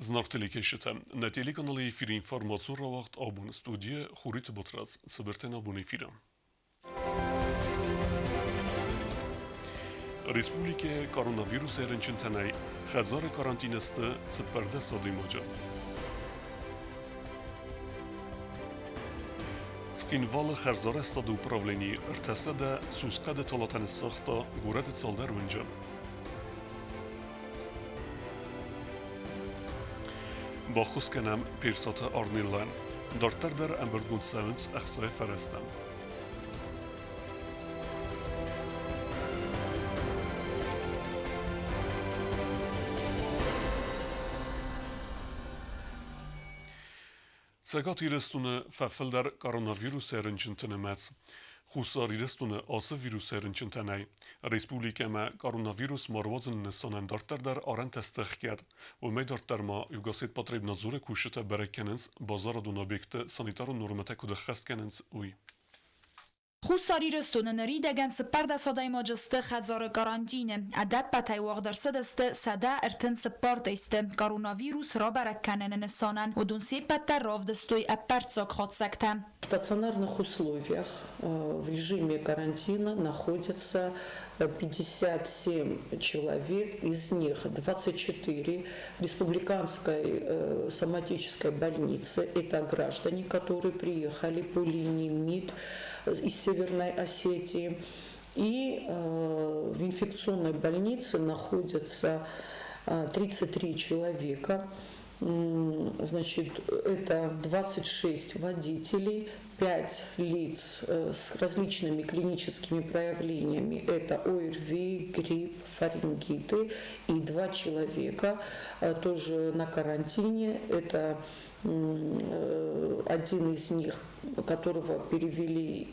Зынаргъ телекӕсджытӕ, нӕ телеканалы эфиры информацион рауагъд абон студийӕ Хуриты Батрадз цыбыртӕн абон эфиры. Республикӕйы коронавирусӕй рынчынтӕ нӕй, хӕдзары карантины сты 14 адӕймаджы. Цхинвалы хӕрзарӕзтады управленийы 300 сусхъӕды талатӕ ныссагъта горӕты цалдӕр уынджы. Баххуыс кӕнӕм Персаты Арнеллӕн. Дарддӕр дӕр ӕмбырдгонд цӕуынц ӕхцайы фӕрӕзтӕ. Цӕгат Ирыстоны фӕфылдӕр коронавирусӕй рынчынты нымӕц. Хуссар Ирыстоны ацы вирусӕй рынчынтӕ нӕй. Республикӕмӕ коронавирус ма руадзыны нысанӕн дарддӕр дӕр арӕнтӕ сты ӕхгӕд. Уымӕй дарддӕр ма Югосетпотребнадзоры кусджытӕ бӕрӕг кӕнынц, базарадон объектты санитарон нормӕтӕ куыд ӕххӕст кӕнынц, уый. Хуссар Ирыстоны ныридӕгӕн 14 адӕймаджы сты хӕдзары карантины. Ӕдӕппӕтӕй уагъд ӕрцыдысты 134 тесты. Коронавирус рабӕрӕг кӕныны нысанӕн уыдон се ппӕт дӕр равдыстой ӕппӕрццаг хатдзӕгтӕ. В стационарных условиях в режиме карантина находятся 57 человек, из них 24 республиканской соматической больницы. Это граждане, которые приехали по линии МИД из Северной Осетии. И в инфекционной больнице находятся 33 человека. Значит, это 26 водителей, 5 лиц с различными клиническими проявлениями. Это ОРВИ, грипп, фарингиты и 2 человека тоже на карантине. Это один из них, которого перевели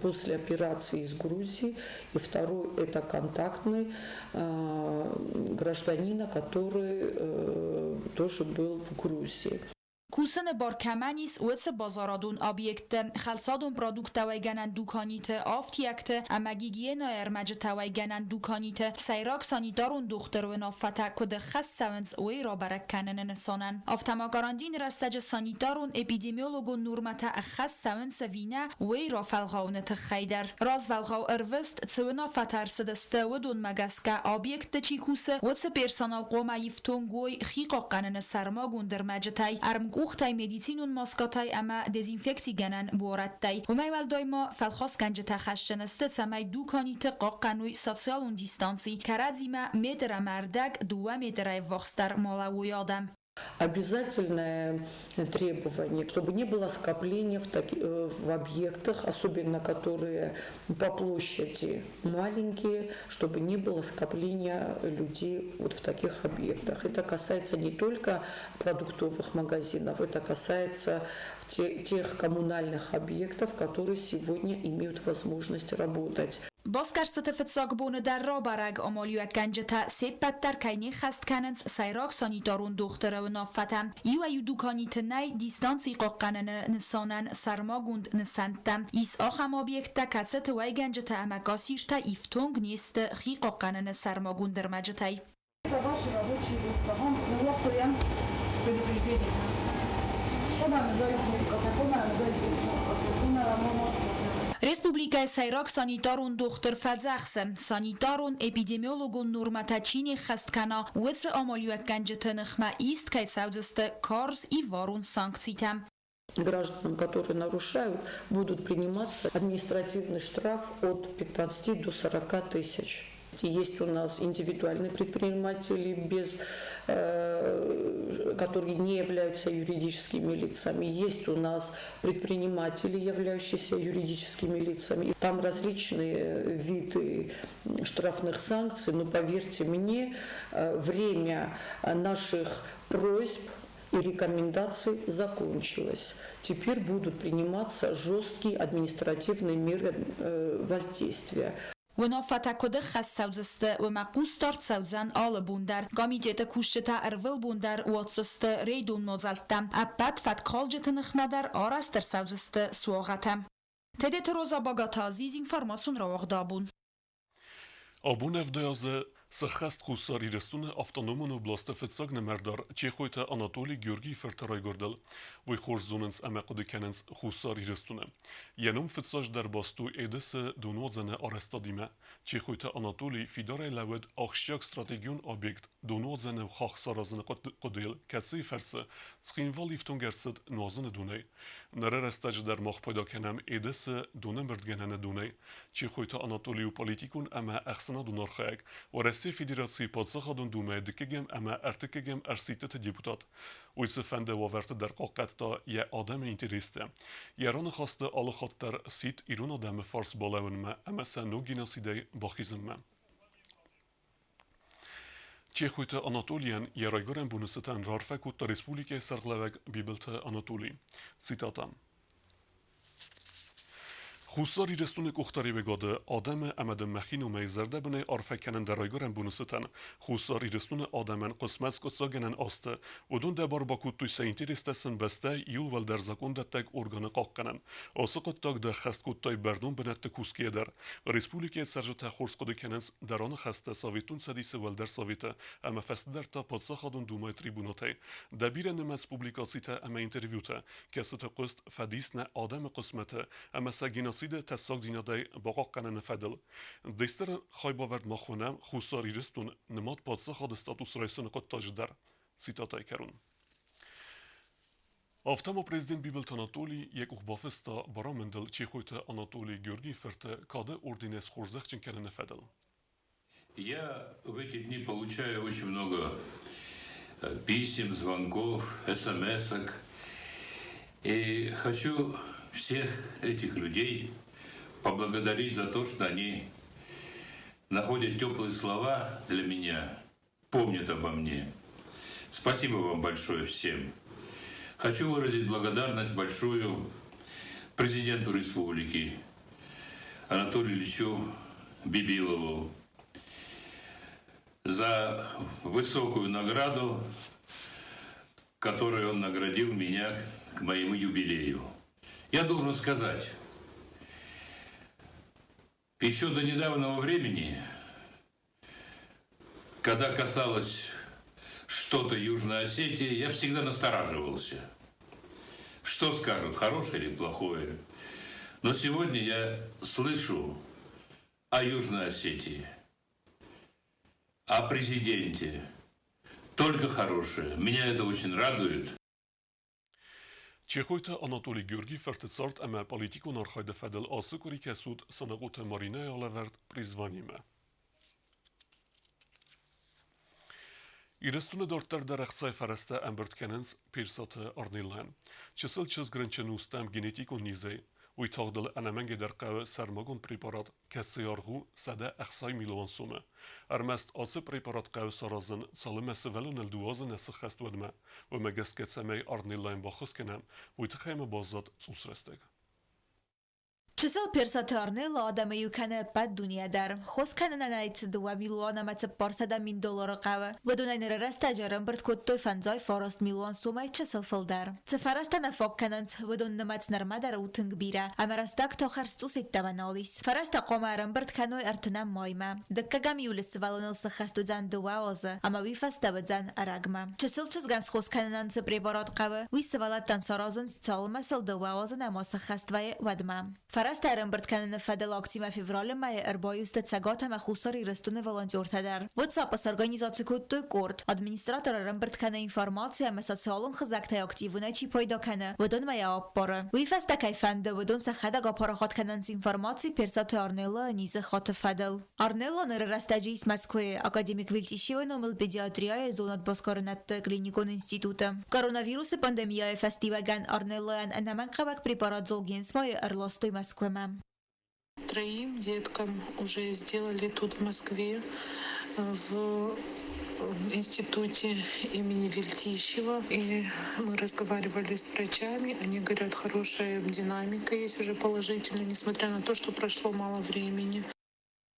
после операции из Грузии, и второй – это контактный гражданина, который тоже был в Грузии. Кусыны бар кӕмӕн ис, уыцы базарадон объектты, хӕлцадон продукттӕ уӕйгӕнӕн дуканиты, афтиӕгты ӕмӕ гигиенӕйы ӕрмӕджытӕ уӕйгӕнӕн дуканиты сӕйраг санитарон дохтыры уынаффӕтӕ куыд ӕххӕст цӕуынц, уый рабӕрӕг кӕныны нысанӕн. Афтӕ ма карантины рӕстӕджы санитарон-эпидемиологон нормӕтӕ ӕххӕст цӕуынц ӕви нӕ, уый рафӕлгъауыны тыххӕй дӕр. Развӕлгъау ӕрвыст цы уынаффӕтӕ ӕрцыдысты, уыдонмӕ гӕсгӕ объектты чи кусы, уыцы персонал хъуамӕ ифтонг уой хи хъахъхъӕныны сӕрмагонд ӕрмӕджытӕй, ӕрмкъухтӕй, медицинон маскӕтӕй ӕмӕ дезинфекцигӕнӕн буарадтӕй. Уымӕй уӕлдай ма фӕлхасгӕнджытӕ хӕсджын сты, цӕмӕй дуканиты хъахъхъӕной социалон дистанци, кӕрӕдзимӕ метр ӕмӕ ӕрдӕг, дыууӕ метрӕй ӕввахсдӕр ма лӕууой адӕм. Обязательное требование, чтобы не было скопления в объектах, особенно которые по площади маленькие, чтобы не было скопления людей вот в таких объектах. Это касается не только продуктовых магазинов, это касается тех коммунальных объектов, которые сегодня имеют возможность работать. Басгӕрстыты фыццаг боны дӕр рабӕрӕг, амалиуӕггӕнджытӕ се ппӕт дӕр кӕй не ххӕст кӕнынц сӕйраг санитарон дохтыры уынаффӕтӕ. Иуӕй-иу дуканиты нӕй дистанци хъахъхъӕныны нысанӕн сӕрмагонд нысӕнттӕ. Ис ахӕм объекттӕ, кӕцыты уӕйгӕнджытӕ ӕмӕ кассиртӕ ифтонг не сты хи хъахъхъӕныны сӕрмагонд ӕрмӕджытӕй. Это ваше рабочее место. Вам предупреждение. Республикӕйы сӕйраг санитарон дохтыр фӕдзӕхсы, санитарон-эпидемиологон нормӕтӕ чи не ххӕст кӕна, уыцы амалиуӕггӕнджыты ныхмӕ ист кӕй цӕудзысты карз иварон санкцитӕ. Гражданам, которые нарушают, будут приниматься административный штраф от 15 до 40 тысяч. Есть у нас индивидуальные предприниматели, которые не являются юридическими лицами. Есть у нас предприниматели, являющиеся юридическими лицами. Там различные виды штрафных санкций, но поверьте мне, время наших просьб и рекомендаций закончилось. Теперь будут приниматься жесткие административные меры воздействия. Уынаффӕтӕ куыд ӕххӕст цӕудзысты, уымӕ хъусдард цӕудзӕн алы бон дӕр. Комитеты кусджытӕ ӕрвылбон дӕр уадздзысты рейдон мадзӕлттӕ. Ӕппӕт фӕткхалджыты ныхмӕ дӕр арӕзт ӕрцӕудзысты суагъӕтӕ. Тедеты Роза Багаты Азиз информацион рауагъд абон. Абон ӕвдай азы Сӕххӕст Хуссар Ирыстоны автономон областы фыццаг нымӕрдар Чехойты Анатоли Георгийы фырты райгуырдыл. Уый хорз зонынц ӕмӕ хъуыды кӕнынц Хуссар Ирыстоны. Йӕ ном фыццаджыдӕр баст у Эдесы донуадзӕны арӕзтадимӕ. Чехойты Анатолий фидарӕй лӕууыд ахсджиаг стратегион объект донуадзӕны хахх саразыны хъуыдыйыл, кӕцыйы фӕрцы Цхинвал ифтонг ӕрцыд нуазыны донӕй. Ныры рӕстӕджы дӕр мах пайда кӕнӕм Эдесы донӕмбырдгӕнӕны донӕй. Чехойты Анатолий у политикон ӕмӕ ӕхсӕнадон архайӕг, Уӕрӕсейы Федерацийы Паддзахадон Думӕйы дыккӕгӕм ӕмӕ ӕртыккӕгӕм ӕрсидтыты депутат. Уый цыфӕнды уавӕрты дӕр хъахъхъӕдта йӕ адӕмы интерестӕ. Йӕ раныхӕсты алыхатт дӕр сидт ирон адӕмы фарс балӕууынмӕ ӕмӕ сӕ ног геноцидӕй бахизынмӕ. Чехойты Анатолийӕн йӕ райгуырӕн боны цытӕн раарфӕ кодта республикӕйы сӕргълӕууӕг Бибылты Анатолий. Цитата. Хуссар Ирыстоны къухдариуӕгады адӕмы ӕмӕ дын мӕхи номӕй зӕрдӕбынӕй арфӕ кӕнын дӕ райгуырӕн боны цытӕн. Хуссар Ирыстоны адӕмӕн хъысмӕт скъуыддзаггӕнӕн азты уыдон дӕ бар бакодтой сӕ интерестӕ сын бӕстӕ иу уӕлдӕр закъондӕттӕг органы хъахъхъӕнӕн. Ацы хъуыддаг дӕ хӕст кодтай бӕрнон бынӕтты кусгӕйӕ дӕр. Республикӕйы цӕрджытӕ хорз хъуыды кӕнынц дӕ раныхӕстӕ Советон Цӕдисы Уӕлдӕр Советы ӕмӕ фӕстӕдӕр та Паддзахадон Думӕйы трибунатӕй. Дӕ бирӕнымӕц публикацитӕ ӕмӕ интервьютӕ, кӕцыты хъуыст фӕдис нӕ адӕмы хъысмӕты ӕмӕ сӕ геноциды тӕссагдзинадӕй бахъахъхъӕныны фӕдыл. Дестер хайбавӕрд ма хонӕм Хуссар Ирыстон нымад паддзахады статус райсыны хъуыддаджы дӕр. Цитатӕйы кӕрон. Афтӕ ма президент Бибылты Анатолий йӕ къух бафыста барамындыл Чехойты Анатолий Георгийы фырты Кады орденӕй схорзӕхджын кӕныны фӕдыл. Я в эти дни получаю очень много писем, звонков, смс-ок. И хочу всех этих людей поблагодарить за то, что они находят теплые слова для меня, помнят обо мне. Спасибо вам большое всем. Хочу выразить благодарность большую президенту республики Анатолию Ильичу Бибилову за высокую награду, которой он наградил меня к моему юбилею. Я должен сказать, еще до недавнего времени, когда касалось что-то Южной Осетии, я всегда настораживался. Что скажут, хорошее или плохое. Но сегодня я слышу о Южной Осетии, о президенте. Только хорошее. Меня это очень радует. Чехойты Анатолий Георгий фырты цард ӕмӕ политикон архайды фӕдыл ацы къуыри кӕсут Санахъоты Маринӕйы алӕвӕрд «Призвание-мӕ». Ирыстоны дарддӕр дӕр ӕхцайы фӕрӕзтӕ ӕмбырд кӕнынц Персаты Арнеллӕн. Чысыл чызг рынчын у стӕм генетикон низӕй. Уый тагъдыл ӕнӕмӕнгӕйдӕр хъӕуы сӕрмагонд препарат, кӕцыйы аргъ у 160 милуан сомы. Ӕрмӕст ацы препарат хъӕуы саразын, цалынмӕ сывӕллоныл дыууӕ азы нӕ сыххӕст, уӕдмӕ. Уымӕ гӕсгӕ цӕмӕй Арнеллӕйӕн баххуыс кӕнӕм, уый тыххӕй ма баззад цъус рӕстӕг. Чысыл Персаты Арнелло адӕмы иу кӕны ӕппӕт дунейӕ дӕр. Хос кӕнынӕн ӕй цы 2 миллион ӕмӕ 400 000 доллары хъӕуы, уыдонӕй ныры рӕстӕджы ӕрӕмбырд кодтой 59 милуан сомӕй чысыл фылдӕр. Цы фӕрӕзтӕ нӕ фаг кӕнынц, уыдон нымӕц нырмӕ дӕр у тынг бирӕ, ӕмӕ рӕстӕг та хӕрз цъус йеддӕмӕ нал ис. Фӕрӕзтӕ хъуамӕ ӕрӕмбырд кӕной ӕртынӕм маймӕ. Дыккӕгӕм июлы сывӕллоныл сыххӕст уыдзӕн дыууӕ азы, ӕмӕ уый фӕстӕ уыдзӕн ӕрӕгмӕ. Чысыл чызгӕн схос кӕнынӕн цы препарат хъӕуы, уый сывӕллӕттӕн саразынц цалынмӕ сыл дыууӕ азы нӕма сыххӕст вӕййы, уӕдмӕ. Фӕрӕзтӕ ӕрӕмбырд кӕныны фӕдыл акцимӕ февралы мӕйы ӕрбаиу сты Цӕгат ӕмӕ Хуссар Ирыстоны волонтертӕ дӕр. WhatsApp-ы сорганизаци кодтой къорд. Администратор ӕрӕмбырд кӕны информаци ӕмӕ социалон хызӕгтӕй активонӕй чи пайда кӕны, уыдонмӕ йӕ аппары. Уый фӕстӕ кӕй фӕнды, уыдон сӕхӕдӕг апарахат кӕнынц информаци Персаты Арнеллойы низы хаты фӕдыл. Арнелло ныры рӕстӕджы ис Мӕскуыйы, академик Вельтищевы номыл педиатрияйы зонад-басгарынӕдты клиникон институты. Коронавирусы пандемияйы фӕстиуӕгӕн Арнеллойӕн ӕнӕмӕнгхъӕуӕг препарат Золгенсмайы ӕрластой Мӕскуымӕ. Троим деткам уже сделали тут в Москве в институте имени Вельтищева. И мы разговаривали с врачами. Они говорят, хорошая динамика есть уже положительная, несмотря на то, что прошло мало времени.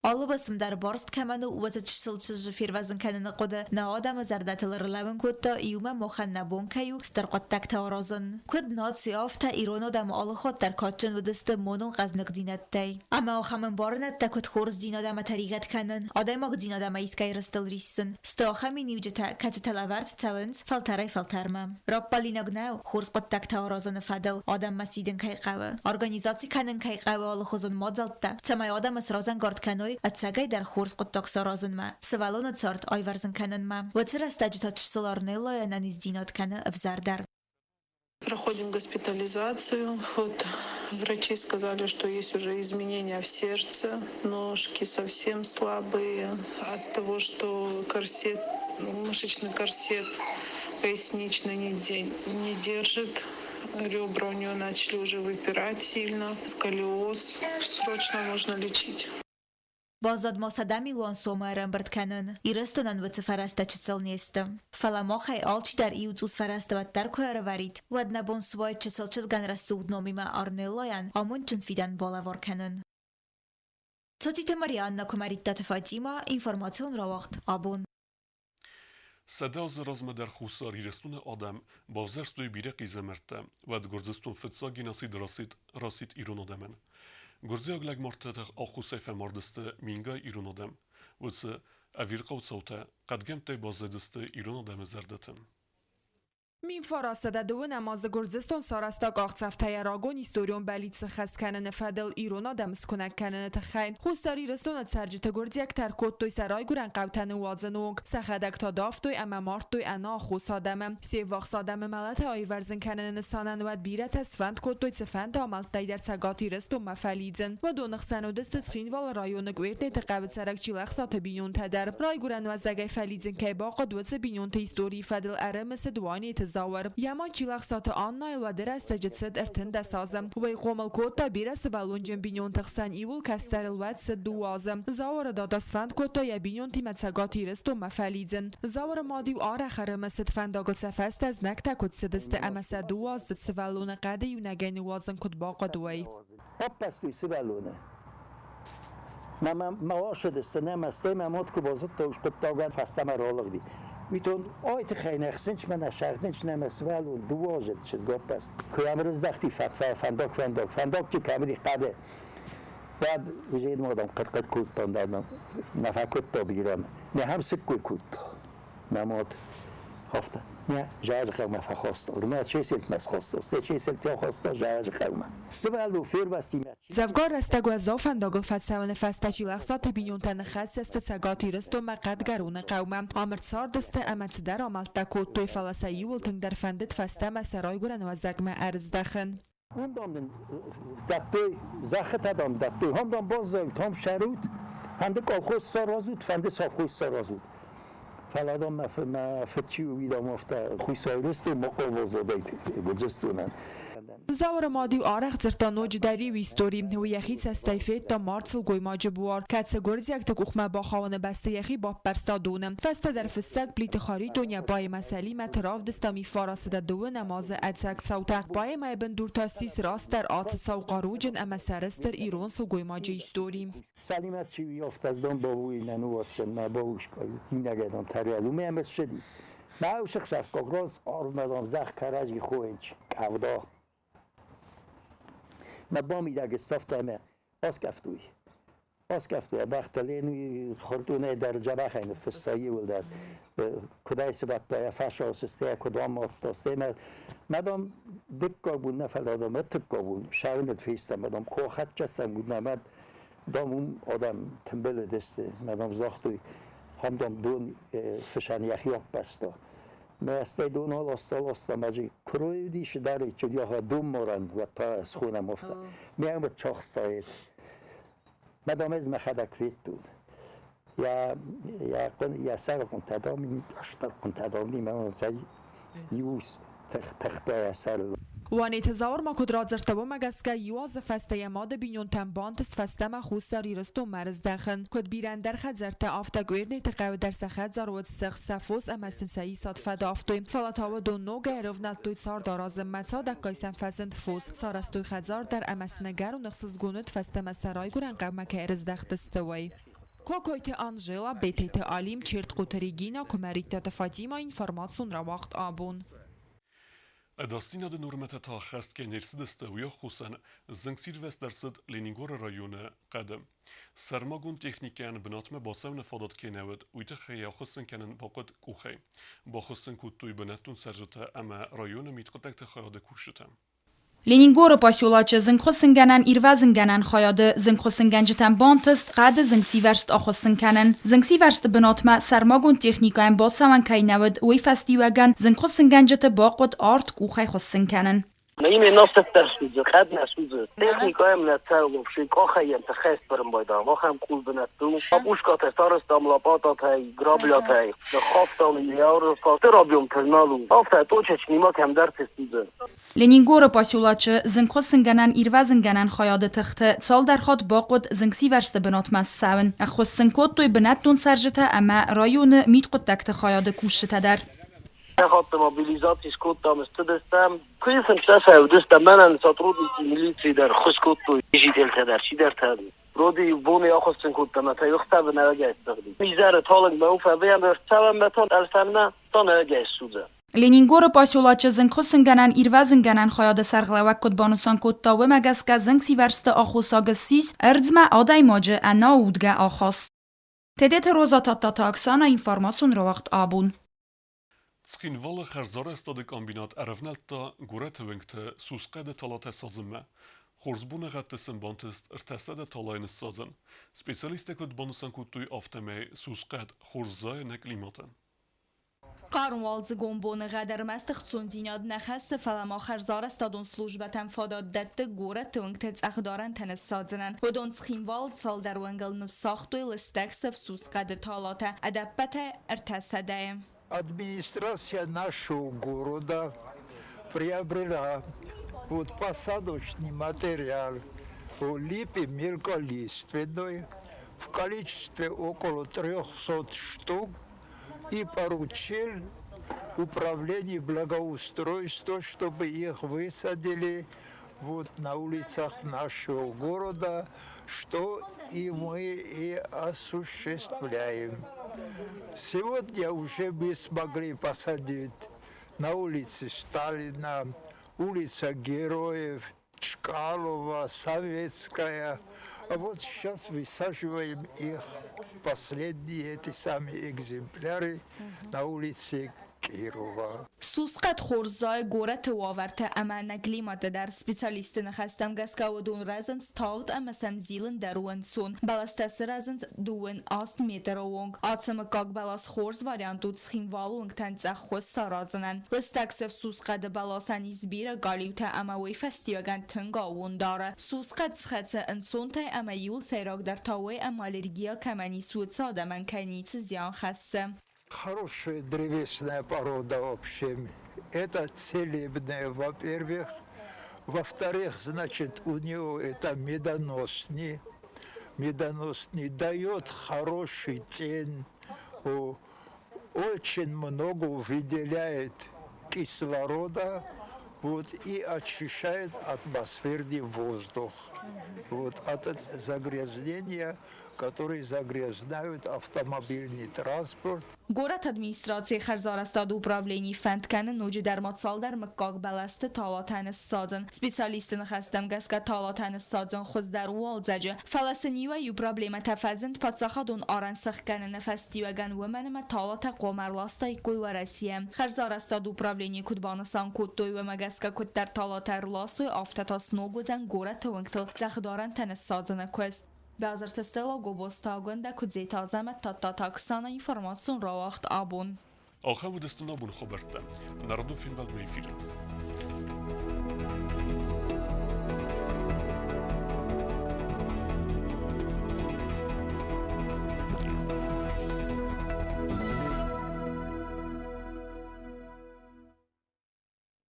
Алы уысм дӕр барст кӕмӕн у, уыцы чысыл чызджы фервӕзын кӕныны хъуыды нӕ адӕмы зӕрдӕтыл ӕрлӕууын кодта, иумӕ махӕн нӕ бон кӕй у стыр хъуыддӕгтӕ аразын. Куыд наци, афтӕ ирон адӕм алыхатт дӕр кадджын уыдысты монон хъӕзныгдзинӕдтӕй. Ӕмӕ ахӕм ӕмбарынӕдтӕ куыд хорздзинад ӕмӕ тӕригъӕд кӕнын, адӕймагдзинад ӕмӕ искӕй рыстыл риссын, сты ахӕм миниуджытӕ, кӕцытӕ лӕвӕрд цӕуынц фӕлтӕрӕй-фӕлтӕрмӕ. Раппӕлинаг нӕу, хорз хъуыддӕгтӕ аразыны фӕдыл адӕммӕ сидын кӕй хъӕуы, организаци кӕнын кӕй хъӕуы алыхуызон мадзӕлттӕ, цӕмӕй адӕмы сразӕнгард кӕной ӕцӕгӕй дӕр хорз хъуыддаг саразынмӕ, сывӕллоны цард аивӕрзын кӕнынмӕ. Уыцы рӕстӕджы та чысыл Арнеллайы ӕнӕниздзинад кӕны ӕвзӕрдӕр. Проходим госпитализацию. Вот врачи сказали, что есть уже изменения в сердце, ножки совсем слабые от того, что корсет, мышечный корсет поясничный не держит. Ребра у нее начали уже выпирать сильно. Сколиоз срочно нужно лечить. Баззад ма 100 милуан сомы ӕрӕмбырд кӕнын. Ирыстонӕн уыцы фӕрӕзтӕ чысыл не сты. Фӕлӕ махӕй алчидӕр иу цъус фӕрӕзтӕ уӕддӕр куы ӕрӕвӕрид, уӕд нӕ бон суаид чысыл чызгӕн рӕсугъд номимӕ Арнеллайӕн амондджын фидӕн балӕвар кӕнын. Цоциты Марианна, Куымӕридтаты Фатимӕ, информацион рауагъд «Абон». 100 азы размӕ дӕр Хуссар Ирыстоны адӕм бавзӕрстой бирӕ хъизӕмӕрттӕ, уӕд Гуырдзыстон фыццаг геноцид рацыд ирон адӕмӕн. Гуырдзиаг лӕгмартӕ ӕххуысӕй фӕмардысты мингай ирон адӕм. Уыцы ӕвирхъау цаутӕ хъӕдгӕмттӕй баззадысты ирон адӕмы зӕрдӕты. 1932 азы Гуырдзыстон сарӕзта къахдзӕфтӕ йӕ рагон историон бӕллиц сӕххӕст кӕныны фӕдыл ирон адӕмы скуынӕг кӕныны тыххӕй. Хуссар Ирыстоны цӕрджыты гуырдзиӕгтӕ ӕркодтой сӕ райгуырӕн хъӕутӕ ныууадзыны онг, сӕхӕдӕг та давтой ӕмӕ мардтой ӕнӕаххос адӕмы. Се ввахс адӕмы мӕлӕты аирвӕзын кӕныны нысанӕн уӕд бирӕтӕ сфӕнд кодтой цыфӕнды амӕлттӕй дӕр Цӕгат Ирыстонмӕ фӕлидзын. Уыдоны хсӕн уыдысты Цхинвалы районы Къуертеты хъӕуы цӕрӕг Чилӕхсаты бинонтӕ дӕр. Райгуырӕн уӕзӕгӕй фӕлидзын кӕй бахъуыд, уыцы бинонты историйы фӕдыл ӕрымысыд Уанеты Зауыр. Йӕ мад Чилӕхсаты Аннайыл уӕды рӕстӕджы цыд 13 азы. Уый хъомыл кодта бирӕ сывӕллонджын бинонты хсӕн, иуыл кӕстӕрыл уӕд цыд 2 азы. Зауыры дада сфӕнд кодта йӕ бинонтимӕ Цӕгат Ирыстонмӕ фӕлидзын. Зауыры мад-иу арӕх ӕрымысыд, фӕндагыл сӕ фӕстӕ знӕгтӕ куыд цыдысты ӕмӕ сӕ дыууӕаздзыд сывӕллоны хъӕды иунӕгӕй ныууадзын куыд бахъуыд, уый. Аппӕрстой сывӕллоны. Мӕ ашыдысты, нӕ стӕй мӕ мад куы базыдта, уый хъуыддагӕн фӕстӕмӕ ралыгъди. Уый тон ай тыххӕй нӕ хсынч мӕ сӕгъдынч нӕ мӕ сывӕллон 2 азы чызг аппӕрст. Куы йӕм рыздӕхти фӕндаг, фӕндаг, фӕндагджы кӕм уыди хъӕды, уӕд уже мадам хъыт-хъыт кодтам, нӕ фӕкодта бирӕ. Нӕ хӕм сыккой кодта. Мӕ мад афтӕ. Нӕ зӕгъы хъӕумӕ фӕхаста. Мӕ чеселтмӕ схаста. Стӕй чеселтӕ ахаста зӕгъы хъӕумӕ. Сывӕллон фервӕзти мӕ. Дзӕвгар рӕстӕг уӕззау фӕндагыл фӕцӕуыны фӕстӕ Чилӕхсаты бинонтӕ ныххӕццӕ сты Цӕгат Ирыстонмӕ Хъӕдгӕроны хъӕумӕ. Ам ӕрцардысты ӕмӕ цыдӕр амӕлттӕ кодтой, фӕлӕ сӕ иуыл тынгдӕр фӕндыд фӕстӕмӕ сӕ райгуырӕн уӕзӕгмӕ ӕрыздӕхын. Уым, дам, нын дӕттой, зӕххытӕ, дам, дӕттой. Хом, дам, баззайут, хом сӕрут, фӕнды колхоз саразут, фӕнды совхоз саразут. Фӕлӕ, дам, мӕ фыд чи у, уый, дам, афтӕ Хуссар Ирыстон ма хъуамӕ баззадаид Гуырдзыстонӕн. Зауыры мад-иу арӕх дзырдта ноджыдӕр иу истори. Уый йӕхи цӕстӕй федта мард сылгоймаджы буар, кӕцы гуырдзиӕгты къухмӕ бахауыны бӕсты йӕхи баппӕрста доны. Фӕстӕдӕр фыссӕг Плиты Харитон йӕ поэмӕ Сӕлимӕты равдыста миффарасыды дыууынӕм азы ӕцӕг цаутӕ. Поэмӕйы бындур та ссис растдӕр ацы цау хъаруджын ӕмӕ сӕрыстыр ирон сылгоймаджы истори. Сӕлимӕт чи у, афтӕ дон бабуй нӕ ныууадздзӕн, мӕ бабушка иннӕгӕдон тарӕл, уымӕ ӕмӕ ссыдис. Мӕ усыхсӕв кокроз арвмӕ зӕхх кӕрӕдзи хойынч, къӕвда. Мӕ бамидӕг ссӕфта ӕмӕ аскъӕфтой. Аскъӕфтой, бӕхтӕ Ленуй хуртъунӕй дӕр дзӕбӕхӕй ныффыста иуылдӕр. Куыд ӕй сыбадта, йӕ фӕсалсыстӕ куыд амардта, стӕй мӕ мадам дыккаг бон нӕ фӕлӕ дам ӕртыккаг бон сӕрынӕд фестӕм, мадам кохӕдчӕсӕм уыд нӕ мад, дам уым адӕм тымбылыдысты, мадам загътой, хам дам дон фысӕн йӕхи аппӕрста. Мӕ стӕй дон аласта, аласта, мӕ же куырой уыдис дарычы йӕ донмарӕн, уӕд та схонӕм афтӕ. Мӕ ӕмӕ чахстаид. Мадам ӕз мӕхӕдӕг федтон. Йӕ сӕры хъуынтӕ дам, стыр хъуынтӕ дам, мӕ иу тыхта йӕ сӕрыл. Уанеты Зауыр ма куыд радзырдта, уымӕ гӕсгӕ иу азы фӕстӕ йӕ мады бинонтӕм бантыст фӕстӕмӕ Хуссар Ирыстонмӕ ӕрыздӕхын. Куыд бирӕ ӕндӕр хӕдзӕрттӕ, афтӕ Къуернеты хъӕуы дӕр сӕ хӕдзар уыд сыгъд, сӕ фос ӕмӕ сын сӕ исад фӕдавтой. Фӕлӕ та уыдон ногӕй ӕрывнӕлдтой цард аразынмӕ, цадӕггай сӕм фӕзынд фос, сарӕзтой хӕдзар дӕр ӕмӕ сын ӕгӕрон ӕхсызгон уыд фӕстӕмӕ сӕ райгуырӕн хъӕумӕ кӕй ӕрыздӕхтысты, уый. Кокойты Анжела, Бететы Алим, Чертхъоты Регина, Куымӕридтаты Фатимӕ, информацион рауагъд абон. Ӕдасдзинады нормӕтӕ та ӕххӕст кӕй не рцыдысты, уый аххосӕн зынгсирвӕзт ӕрцыд Ленингоры районы хъӕды. Сӕрмагонд техникӕйӕн бынатмӕ бацӕуыны фадат кӕй нӕ уыд, уый тыххӕй йӕ ахуыссын кӕнын бахъуыд къухӕй. Бахуыссын кодтой бынӕттон цӕрджытӕ ӕмӕ районы мидхъуыддӕгты хайады кусджытӕ. Ленингоры поселочы зынгхуыссынгӕнӕн-ирвӕзынгӕнӕн хайады зынгхуыссынгӕнджытӕн бантыст хъӕды зынгсивӕрзт ахуыссын кӕнын. Зынгсивӕрзты бынатмӕ сӕрмагонд техникӕйӕн бацӕуӕн кӕй нӕ уыд, уый фӕстиуӕгӕн зынгхуыссынгӕнджыты бахъуыд арт къухӕй хуыссын кӕнын. Именно нофтӕддӕр судзы, хъӕд нӕ судзы. Техникӕйӕм нӕ цӕуы, къахӕй тыххӕй байдам, ахӕм къулбынӕтты у. Пушкатӕ сарӕзтам лопататӕй, граблятӕй, ныххафтам стыр объемтӕ нал у. Афтӕ точечный ма кӕмдӕрты судзы. Ленингоры поселочы зынгхуыссынгӕнӕн-ирвӕзынгӕнӕн хайады тыхты цалдӕр хатт бахъуыд зынгсивӕрзты бынатмӕ ссӕуын. Ӕххуыс сын кодтой бынӕттон цӕрджытӕ ӕмӕ районы мидхъуыддӕгты хайады кусджытӕ дӕр. Хатты мобилизаци скодтам, сцыдыстӕм. Куы 15 уыдыстӕм, мӕнӕн сотрудники милицийы дӕр ххуыс кодтой, жительтӕ дӕр, чидӕртӕ. Вроде иу боны ахуыссын кодтам, ӕмӕ та ӕхсӕвы нӕуӕгӕй ссыгъди. Изӕры талынгмӕ уфӕвӕйӕм ӕрцӕуӕм та ӕлфӕнмӕ, та нӕуӕгӕй ссудзӕм. Ленингоры поселочы зынгхуыссынгӕнӕн-ирвӕзынгӕнӕн хайады сӕргълӕууӕг куыд банысан кодта, уымӕ гӕсгӕ зынгсивӕрзты аххосаг ссис ӕрдзмӕ адӕймаджы ӕнӕаудгӕ ахаст. Тедеты Роза Тадтаты Оксана, информацион рауагъд Абон. Цхинвалы хӕрзарӕзтады комбинат ӕрӕвнӕлдта горӕты уынгты сусхъӕды талатӕ садзынмӕ. Хорз боныгъӕдты сын бантыст 300 талайы ныссадзын. Специалисттӕ куыд банысан кодтой, афтӕмӕй сусхъӕд хорз зайы нӕ климаты. Хъарм уалдзыгон боныгъӕд ӕрмӕст ӕхцондзинад нӕ хӕссы, фӕлӕ ма хӕрзарӕзтадон службӕтӕн фадат дӕтты горӕты уынгты цъӕхдарӕнтӕ ныссадзынӕн. Уыдон Цхинвалы цалдӕр уынгыл ныссагътой лыстӕг сыф сусхъӕды талатӕ, ӕдӕппӕтӕй 300-йы. Администрация нашего города приобрела вот посадочный материал липы мелколиственной в количестве около 300 штук и поручил управлению благоустройства, чтобы их высадили вот на улицах нашего города, что и мы и осуществляем. Сегодня уже мы смогли посадить на улице Сталина, улица Героев, Чкалова, Советская. А вот сейчас высаживаем их, последние эти самые экземпляры на улице Кирова. Сусхъӕд хорз зайы горӕты уавӕртӕ ӕмӕ нӕ климаты дӕр. Специалистты ныхӕстӕм гӕсгӕ уыдон рӕзынц тагъд ӕмӕ сӕм зилын дӕр у ӕнцон. Бӕлӕстӕ сырӕзынц 28 метры онг. Ацы мыггаг бӕлас хорз вариант у Цхинвалы уынгтӕн цъӕх хуыз саразынӕн. Лыстӕг сыф сусхъӕды бӕласӕн ис бирӕ галиутӕ ӕмӕ уый фӕстиуӕгӕн тынг аууон дары. Сусхъӕд схӕцы ӕнцонтӕй ӕмӕ иуыл сӕйрагдӕр та уый ӕмӕ аллергия кӕмӕн ис, уыцы адӕмӕн кӕй ницы зиан хӕссы. Хорошая древесная порода вообще. Это целебная, во-первых. Во-вторых, значит, у него это медоносный. Медоносный дает хороший тень. Очень много выделяет кислорода вот, и очищает атмосферный воздух вот, от загрязнения, которые загрязняют автомобильный транспорт. Горӕты администрацийы хӕрзарӕзтады управлени фӕнд кӕны ноджыдӕр ма цалдӕр мыггаг бӕлӕсты талатӕ ныссадзын. Специалистты ныхӕстӕм гӕсгӕ талатӕ ныссадзын хуыздӕр у уалдзӕджы. Фӕлӕ сын иуӕй-иу проблемӕтӕ фӕзынд паддзахадон арӕн сӕхгӕныны фӕстиуӕгӕн, уымӕн ӕмӕ талатӕ хъуамӕ ӕрластаиккой Уӕрӕсейӕ. Хӕрзарӕзтады управленийы куыд банысан кодтой, уымӕ гӕсгӕ куыддӕр талатӕ ӕрласой, афтӕ та сног уыдзӕн горӕты уынгтыл цъӕхдарӕнтӕ ныссадзыны куыст. Базырты Стелла Гобозты Агуындӕ, Куыдзеты Азӕмӕт, Тадтаты Оксана, информацион рауагъд абон. Ахӕм уыдысты нӕ боны хабӕрттӕ. Народон фембӕлдмӕ эфиры.